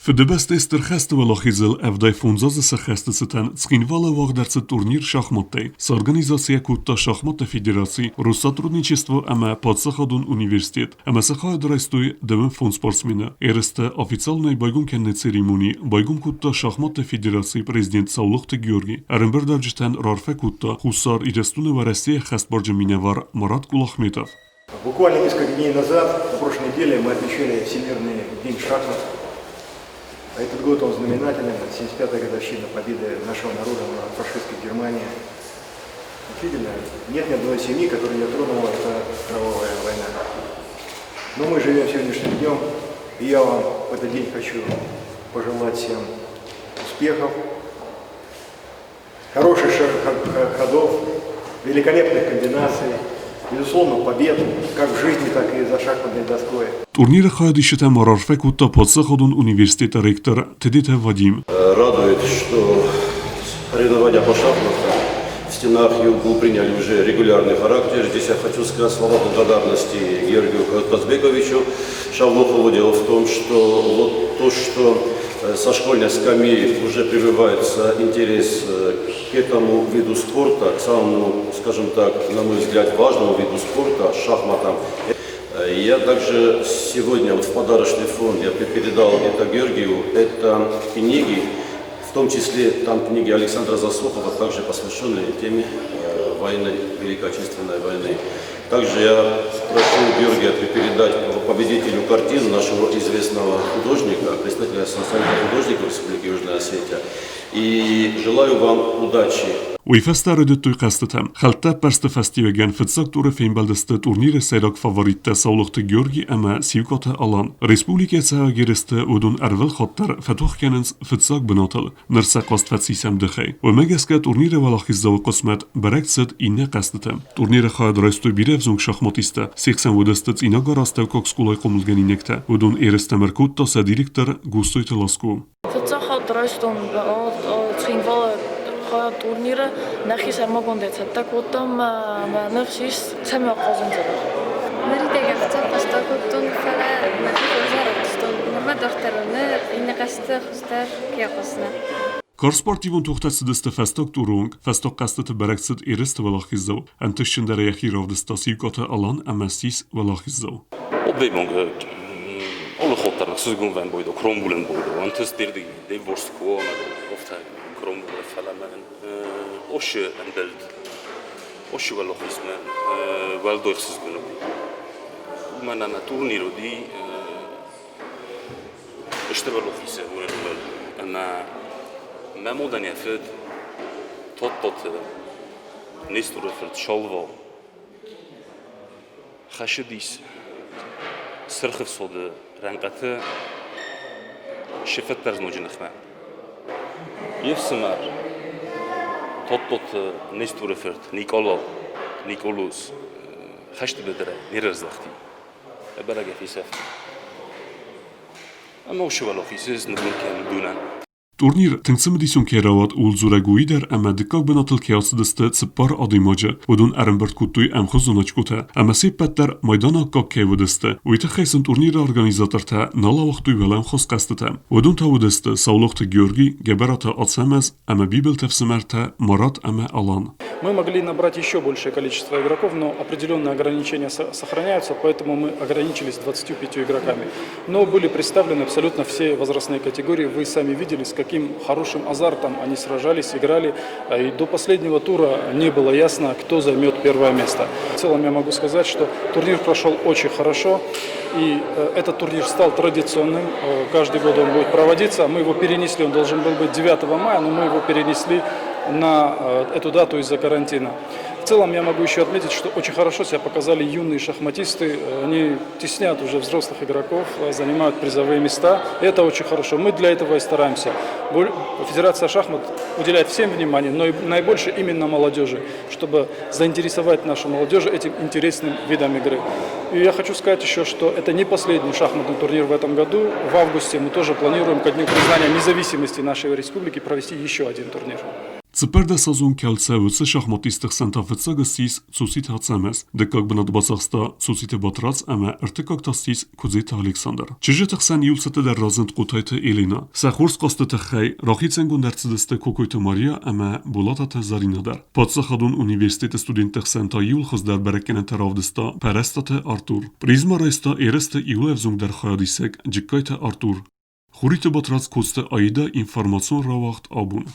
Фыдыбӕстӕйы Стыр хӕсты уӕлахизыл 75 азы сӕххӕсты цытӕн Цхинвалы уагъд ӕрцыд турнир шахматтӕй. Сорганизаци кодта шахматты федераци, Россотрудничество ӕмӕ паддзахадон университет ӕмӕ сӕ хайад райстой 15 спортсмены. Ерыстӕ официалонӕй байгом кӕныны церемони байгом кодта шахматты федерацийы президент Саулохты Георгий. Ӕрӕмбырдуӕвджытӕн раарфӕ кодта Хуссар Ирыстоны Уӕрӕсейы ӕххӕстбарджын минӕвар Марат Кулахметов. Буквально несколько дней назад, на прошлой неделе, мы отмечали Всемирный день шахмат. А этот год он знаменателен, 75-я годовщина победы нашего народа над фашистской Германией. Действительно, нет ни одной семьи, которая не тронула эта кровавая война. Но мы живем сегодняшним днем, и я вам в этот день хочу пожелать всем успехов, хороших ходов, великолепных комбинаций, безусловно, побед, как в жизни, так и за шахматной доской. Турниры хайадисджытӕ ма раарфӕ кодта паддзахадон университеты ректор Тедеты Вадим. Радует, что соревнования по шахматам в стенах ЮГУ приняли уже регулярный характер. Здесь я хочу сказать слова благодарности Георгию Казбековичу Шавлухову. Дело в том, что вот то, что со школьной скамьи уже прививается интерес к этому виду спорта, к самому, скажем так, на мой взгляд, важному виду спорта, шахматам. Я также сегодня вот в подарочный фонд я передал это Георгию, это книги, в том числе там книги Александра Засохова, также посвященные теме войны, Великой Отечественной войны. Также я прошу Георгия передать победителю картину нашего известного художника, представителя Союза художников Республики Южная Осетия. И желаю вам удачи. Уый фӕстӕ райдыдтой хъӕзтытӕ. Хӕлттӕ ӕппӕрсты фӕстиуӕгӕн фыццаг туры фембӕлдысты турниры сӕйраг фавориттӕ Саулохты Георги ӕмӕ Сиукъаты Алан. Республикӕйы цӕуӕг ерысты уыдон ӕрвылхатт дӕр фӕтох кӕнынц фыццаг бынатыл. Ныр сӕ хъазт фӕцис ӕмдыхӕй. Уымӕ гӕсгӕ турниры уӕлахиздзауы хъысмӕт бӕрӕг цыд иннӕ хъӕзтыты. Турниры хайад райстой бирӕ ӕвзонг шахматисттӕ, се хсӕн уыдысты Цъинагары астӕуккаг скъолайы хъомылгӕнинӕгтӕ. Уыдон ерыстӕм ӕркодта сӕ директор Гуссойты Ласко. Фыццаг хатт райстон Цхинвалы хайад турниры. Нӕхи сӕрмагондӕй цӕттӕ кодтам, мӕ ныфс ис, цӕмӕй ахъазын дзӕбӕх. Ныридӕгӕн фыццаг хъазт акодтон, фӕлӕ мӕхи хорз равдыстон. Нырма дарддӕр нӕ иннӕ хъазты хуыздӕр кӕй ахъаздзынӕн. Карз спортивон тохтӕ цыдысты фӕстаг туры онг. Фӕстаг хъӕзтыты бӕрӕг цыд ерысты уӕлахиздзау. Ӕнтыстджындӕрӕй йӕхи равдыста Сиукъаты Алан ӕмӕ ссис уӕлахиздзау. Alle охсызгон бойдо, кромбулен бойдо. Антыс дирдиг де ворско ofta кромбуле фӕлӕмӕн ошы ӕмбӕлд ошы уӕлахизмӕ уӕлдай ӕхсызгон уыди. Уымӕн ӕмӕ турнир уыди стыр уӕлахизы уыныныл ӕмӕ мӕ модӕн йӕ фыд Тоттоты Несторы фырт Шалва Хӕсыдис Сырх ӕфсады рӕнхъыты се фӕддӕр знаджы ныхмӕ. Йе фсымӕр Тоттоты Несторы фырт Никъала Никъолоз хӕсты быдырӕй не рӕздӕхти, ӕбӕрӕгӕй фесӕфти. Ӕмӕ уыцы уӕлахиз нывонд кӕны дунӕн. Турнир тынг цымыдисон кӕй рауад, ууыл дзурӕг уый дӕр, ӕмӕ дыккаг бынатыл кӕй ацыдысты цыппар адӕймаджы. Уыдон ӕрӕмбырд кодтой ӕмхуызон очкотӕ ӕмӕ се ппӕт дӕр майданы аккаг кӕй уыдысты, уый тыххӕй сын турниры организатортӕ нал ауагътой уӕлӕмхас хъӕзтытӕ. Уыдон та уыдысты Саулохты Георгий, Гӕбӕраты Ацӕмӕз ӕмӕ Бибылты ӕфсымӕртӕ Марат ӕмӕ Алан. Мы могли набрать еще большее количество игроков, но определенные ограничения сохраняются, поэтому мы ограничились 25 игроками. Но были представлены абсолютно все возрастные категории. Вы сами видели, с каким хорошим азартом они сражались, играли. И до последнего тура не было ясно, кто займет первое место. В целом я могу сказать, что турнир прошел очень хорошо. И этот турнир стал традиционным. Каждый год он будет проводиться. Мы его перенесли, он должен был быть 9 мая, но мы его перенесли на эту дату из-за карантина. В целом я могу еще отметить, что очень хорошо себя показали юные шахматисты. Они теснят уже взрослых игроков, занимают призовые места. Это очень хорошо. Мы для этого и стараемся. Федерация шахмат уделяет всем внимание, но и наибольше именно молодежи, чтобы заинтересовать нашу молодежь этим интересным видом игры. И я хочу сказать еще, что это не последний шахматный турнир в этом году. В августе мы тоже планируем ко дню признания независимости нашей республики провести еще один турнир. Цыппӕрдӕсазон Кӕлцӕ уыцы шахматистты хсӕн та фыццаг ссис Цуциты Ацӕмӕз, дыккаг бынат бацахста Цуциты Батрадз ӕмӕ ӕртыккаг та ссис Куыдзеты Александр. Чызджыты хсӕн иу цӕттӕдӕр разынд Хъотайты Элина. Сӕ хорз хъазты тыххӕй рахицӕнгонд ӕрцыдысты Кокойты Мария ӕмӕ Болататы Заринӕ дӕр. Паддзахадон университеты студентты хсӕн та иуыл хуыздӕр бӕрӕггӕнӕнтӕ равдыста Пӕрӕстаты Артур. Призмӕ райста ерысты иуыл ӕвзонгдӕр хайадисӕг Джыккайты Артур. Хуриты Батрадз Коцты Аида информацион рауагъд абон.